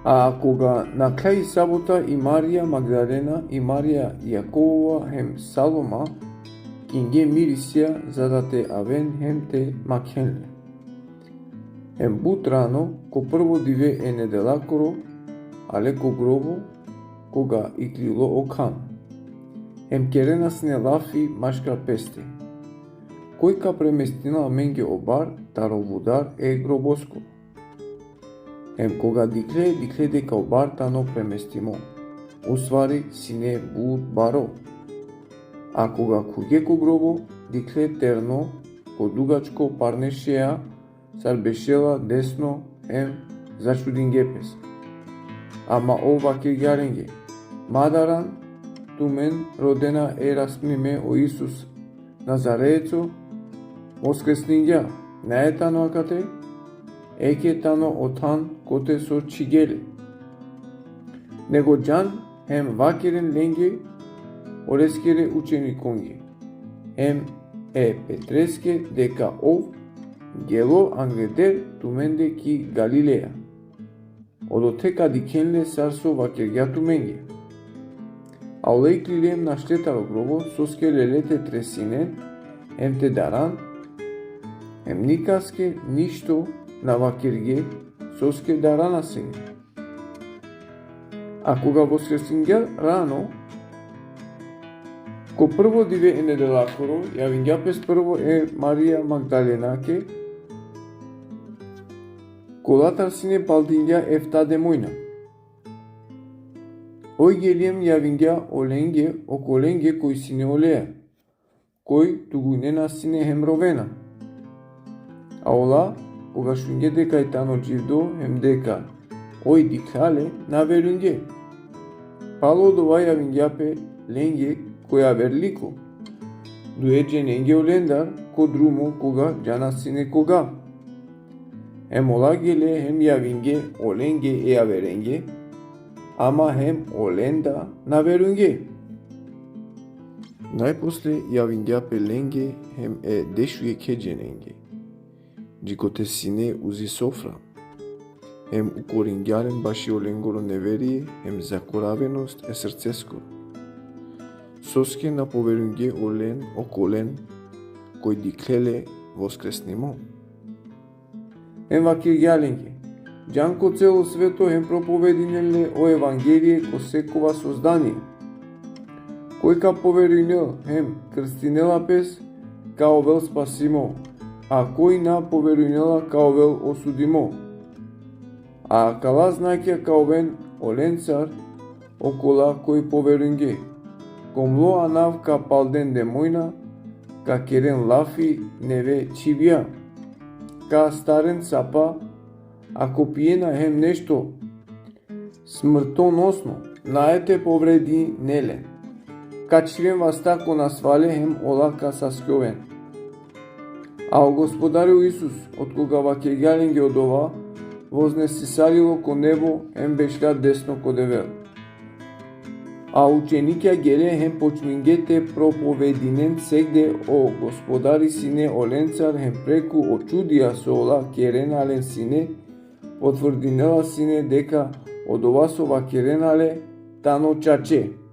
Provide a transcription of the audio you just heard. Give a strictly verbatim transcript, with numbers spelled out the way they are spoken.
A koga nakhlja i sabota, i Marija Magdalena, i Marija Jakovova hem Saloma kinge mirisja, za da te aven hem te makhen le. Hem but rano, ko prvo dive e nedelakoro, ale ko grobo, koga iklilo o khan. Hem kerena sine lafi maškar peste: Koj ka premestinel amenge o bar taro vudar e grobosko? Hem koga dikhle, dikhle deka o bar tano premestimo, ustvari sine but baro. A koga khuvge ko grobo, dikhle terno, ko dugačko parnešea, sar bešela desno, hem začudinge pes. Ama ov vakergja lenge: Ma daran, tumen rodena e rasmime o Isus Nazareco, voskresningja, nae tano akate, eke tano o than kote so čhige le. Nego džan hem vakeren lenge, oleskere učenikonge, hem e Petreske, deka ov gelo angleder tumende ki Galileja. Odote ka dikhen le sar so vakergja tumenge. A ole iklile hem našle taro grobo, soske lele te tresinen hem te daran, hem nikaske ništo na vakerge, soske darana sine. A koga voskresningja rano, ko prvo dive e nedelakoro, javingja pes prvo e Marija Magdalenake, kolatar sine paldingja efta demojna. Oj geli hem javingja olenge, okolenge koj sine oleja, koj tugunena sine hem rovena. A ola, koga šunge deka i tano dživdo hem deka oj dikhlja le, na verujnge. Palo odova javingja pe lenge ko javer liko, duje dženenge olendar ko drumo, koga džana sine koga. Hem ola gele hem javinge olenge e javerenge, ama hem olenda na verujnge. Najposle javingja pe lenge hem e dešujekhe dženenge, džikote sine uzi sofra, hem ukoringja len baši olengoro neverie hem zakoravenost e srceskoro, soske na poverujnge olen okolen koj dikhle le voskresnimo. Hem vakergja lenge: Džan ko celo sveto hem propovedinen le o evangelie ko sekova sozdanie. Koj ka poverujnel hem krstinela pes, ka ovel spasimo, a koj na poverujnela, ka ovel osudimo. A kala znakija ka oven olencar okola koj poverujnge: ko mlo anav ka palden demojna, ka keren lafi neve čhibja, ka astaren sapa, a ko pijena hem nešto smrtonosno, nae te povredinel len. Ka čhiven vasta ko nasvale hem ola ka saskjoven. A o Gospodari o Isus, otkoga vakergja lenge odova, voznesisalilo ko nebo hem bešlja desno ko Devel. A učenikja gele hem počminge te propovedinen segde o Gospodari sine olencar, hem preku o čudija so ola kerena len sine, potvrdinela sine deka odova so vakerena le tano čače.